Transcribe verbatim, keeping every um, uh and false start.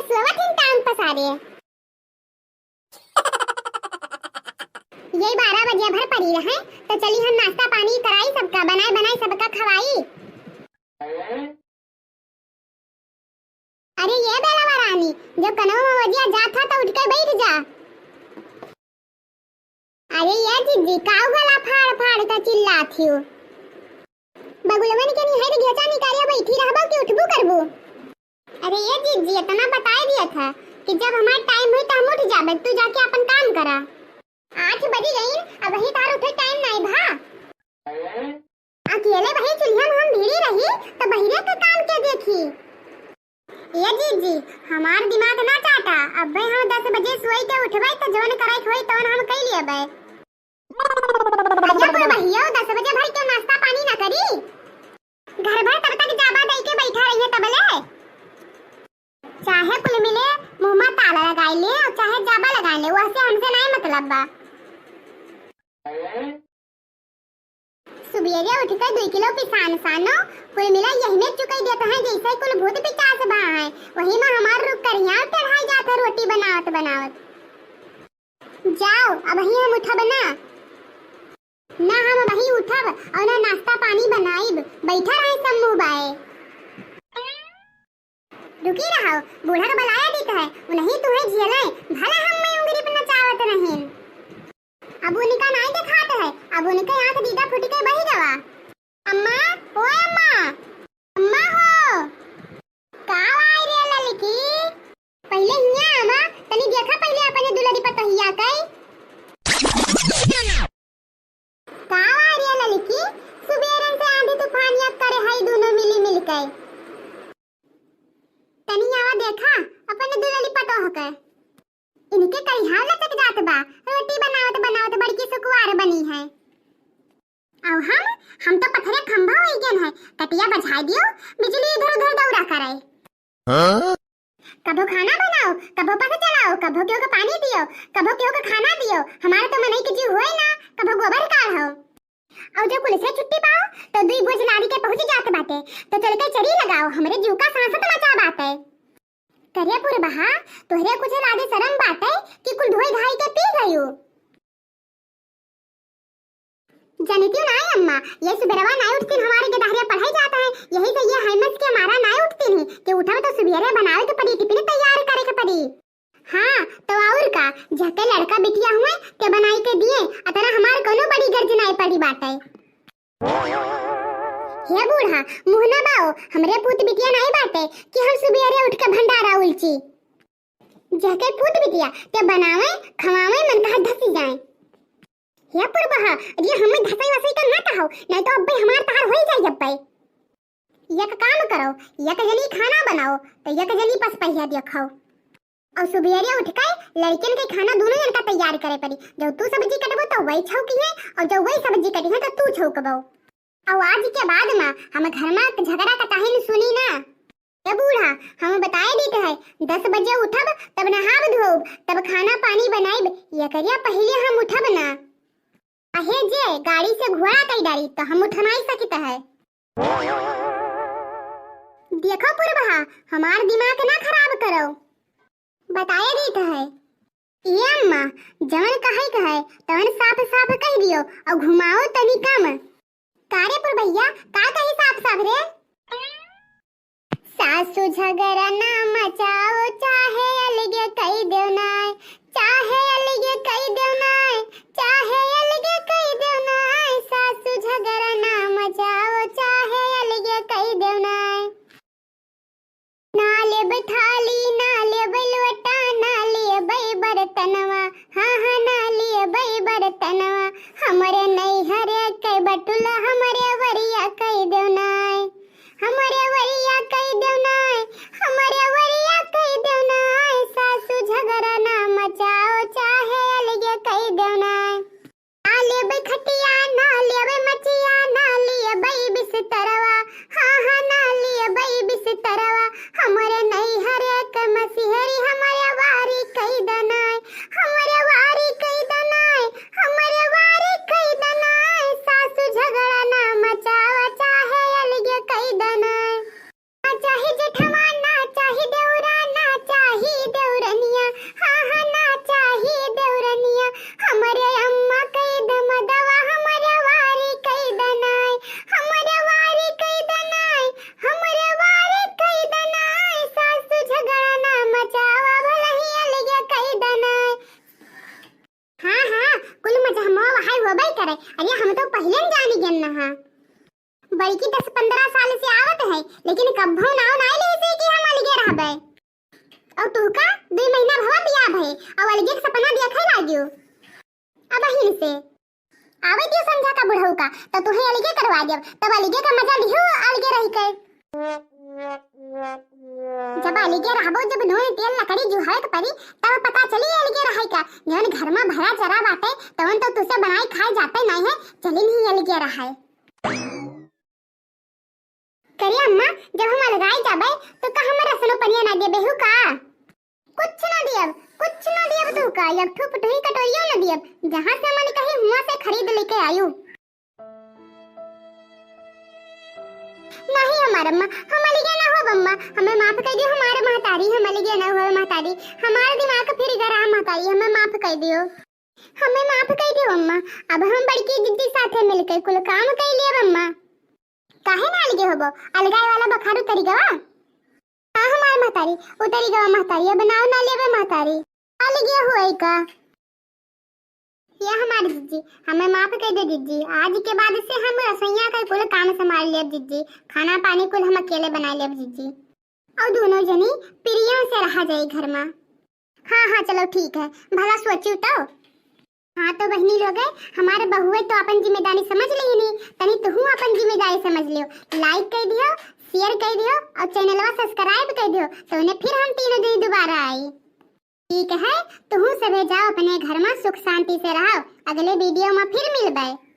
सोवत हिन टांग पसारे। ये बारह बजे भर पड़ी रहे, तो चली हम नाश्ता पानी कराई सबका, बनाए बनाए सबका खवाई। अरे ये बेलवा रानी, जब कनवा मवजिया जात ह, तो उठ के बैठ जा। अरे ये जिज्जी, काऊ गला फाड़ फाड़ के चिल्लात हियो? बगुलवन के निहार घेचा निकाले बैठी रहबो कि उठबो करबो? अरे ये जिज्जी, इतना बताए दिया था कि जब हमार टाइम होई तो हम उठ जाबे, तू जाके अपन काम करा। आठ बजी गईन, अबही तार उठे टाइम नाई भा। अकेले बही चुल्हिया में हम भीड़ी रही, तो बहिरे के काम के देखी? ए जिज्जी, हमार दिमाग ना चाटा, अबे हम दस बजे सोई के उठबे तो जवन करे के होई तवन हम कई लेबे। अच्छा कोई बहियो दस बजे भर के नाश्ता पानी ना करी? घर भर तब तक जाबा दई के बैठा रहिए तबले। चाहे कुल मिले मुंह में ताला लगाई ले और चाहे जाबा लगाई ले, वहसे हमसे नाई मतलब बा। सुबेरे उठ के दुई किलो पिसान सानो, कुल मिला यही में चुकाई देत हैं, जैसे कुल भूत पिचास बा हैं, वही में हमार रुख करिया चढ़ाई जात है रोटी बनावत बनावत। जाओ, अबही हम उठब ना, ना हम अबही उठब और ना नाश्ता पानी बनाइब, बैठा रहे सब मुंह बाए। रुकी रहो, बूढ़ा के बलाया दीत है, उन्हीं तुम्हें झेले, भला हम मैं उंगली पर नचावत रहीन। अब उनका नाई देखात है, अब उनके आंख दीदा फूट के बही गवा। अम्मा, ओ अम्मा, अम्मा हो, का आई रे ललकी? पहिले हिया आवा, तनी देखा पहिले अपने दुलरी पतोहिया के। का आई रे ललकी, सुबेरन से आंधी तूफान या करे हई दोनों मिली मिल के। तनी आवा देखा अपने दुलरी पतोह के। इनके करिहा लचक जात बा, रोटी बनावत बनावत बड़की सुकुवार बनी है। अब हम, हम तो पत्थरे खंभा होई गए हैं, कटिया बजाई दियो, बिजली इधर उधर दौरा करे। हाँ? कभो खाना बनाओ, कभो पशु चलाओ, कभो केहू के पानी दियो, कभो केहू के खाना दियो, हमारे तो मनई के जीव होए ना, कभो गोबर काढ़ो। और जब कुल से छुट्टी पाओ, तो दुई बोझ लादी के पहुंच जात बाटे, तो चल के चरी लगाओ, हमरे जीव का सांसत मचा बाटे। करे पुरबहा, तोहरे कुछ लादे शरम बाटे कि कुल धोई धाई के पी गयो। जनितियो नाई अम्मा, ये सुबेरवा नाई उठतीन, हमारे गदहरिया पढ़ाई जात है, यही से ये हैमस के मारा नाई उठतीन ही कि उठब तो सुबेरे बनावे के पड़ी, टिफिन तैयार करे के पड़ी। हाँ, तो और का, जहके लड़का बिटिया हुए, ते बनाई के दिए, अतना हमार कोनो बड़ी गर्ज नाई पड़ी बाटे। हे बूढ़ा, मुँह ना बाओ, हमरे पूत बिटिया नाई बाटे कि हम सुबेरे उठ के भंडारा उलची। जहके पूत बिटिया, ते बनावे, खवावे, मन कहा धसी जाए। हे पुरबहा, अरे हमें धसाई वसाई का ना कहो, नहीं तो अब्बे हमार तहार होई जाई अब्बे। एक काम करो, एक जनी खाना बनाओ, तो एक जनी पस पहिया देखो। और सुबेरे उठ के लड़कियन के खाना दोनों जन का तैयार करे पड़ी। जब तू सब्जी कटबो तो वही छौकी है, और जब वही सब्जी कटी है तो तू छौकबो। और आज के बाद में हम घर में झगड़ा कटाही न सुनी ना। ए बूढ़ा, हम बताए दीत है, दस बजे उठब, तब नहाब धोब, तब खाना पानी बनाइब, ये करिया पहले हम उठब ना। अहे जे गाड़ी से घोड़ा कई डारी तो हम उठ नाई सकित है। देखो पुरबहा, हमार दिमाग ना खराब करो। बताए दीत है। ए अम्मा, जवन कहे के है, तवन साफ साफ कह दियो और घुमाओ तनी कम। का रे पुरबहिया, का कही साफ साफ रे? सासू झगड़ा ना मचाओ, चाहे अलगे कई देव नाय, चाहे अलगे कई देव नाय, चाहे अलगे कई देव नाय। सासू झगड़ा ना मचाओ, चाहे अलगे कई देव नाय। ना लेबै थाली, ना लेबै लोटा, ना लेबै बर्तनवा, हाँ, हाँ, ना लेबै बर्तनवा। हमरे नैहरे के बटुला, हमरे वरिया कई देव नाय, हमरे वरिया कई देव नाय, हमरे वरिया कई देव नाय। सासू झगड़ा ना मचाओ, चाहे अलगे कई देव नाय। ना लेबै खटिया, ना लेबै मचिया, ना लेबै बिस्तरवा, हाँ, हाँ, ना लेबै बिस्तरवा। हमरे नैहरे के मसिहरी, हमरे वारी कई दनाय, हमरे वारी कई दनाय, हमरे वारी कई हम नाव नाय लेहे से कि हम अलगे रहबे। और तू का दुई महीना भवा बियाह भए और अलगे के सपना देखे लाग्यो। अब हिन से आवे दियो समझा का बुढ़ऊ का, तो तुहे अलगे करवा देब, तब अलगे का मजा लिहो, अलगे रही के। जब अलगे रहबो, जब नून तेल लकड़ी जुहावे के पड़ी, तब पता चली अलगे रहे का। जौन घर में भरा चरा बाटे, तवन तो तुसे बनाई खाए जाते नहीं है, चली नहीं अलगे रहे। करे अम्मा, जब हम अलगाई जाबे, तो का हमर रसनो पनिया ना देबे हु का? कुछ ना दियब, कुछ ना दियब तू का, एक ठो पुटही कटोरियो ना दियब। जहाँ से मन कही हुआ से खरीद लेके आयु। नहीं हमार अम्मा, हम अलगे ना होब अम्मा, हमें माफ कर दियो हमारे महतारी, हम अलगे ना होब महतारी, हमारे दिमाग फिर गरा महतारी, हमें माफ कर दियो, हमें माफ कर दियो अम्मा। अब हम बड़की दीदी साथे मिलके कुल काम कर लियब अम्मा। काहे ना अलगे होबो, अलगाए वाला बखारू तरी गवा। हाँ हमार महतारी, उतरी गवा महतारी, अब नाव ना लेबे महतारी। अलगे हुए का? या हमार जिज्जी, हमें माफ कर दे जिज्जी। आज के बाद से हम रसोइया का कुल काम संभाल लेब जिज्जी। खाना पानी कुल हम अकेले बना लेब जिज्जी। और दोनों जनी प्रिय से रहा जाए घर में। हाँ हाँ चलो ठीक है, भला सोचू तो। हाँ तो बहनी लोग, हमारे बहुए तो अपन जिम्मेदारी समझ लेनी, तनी तुहू अपन जिम्मेदारी समझ लियो। Like कर दियो, share कर दियो और चैनलवा subscribe कर दियो, तो उन्हें फिर हम तीनों दिन दोबारा आई। ठीक है, तुहू सभे जाओ अपने घर में सुख शांति से रहो, अगले video में फिर मिलबे।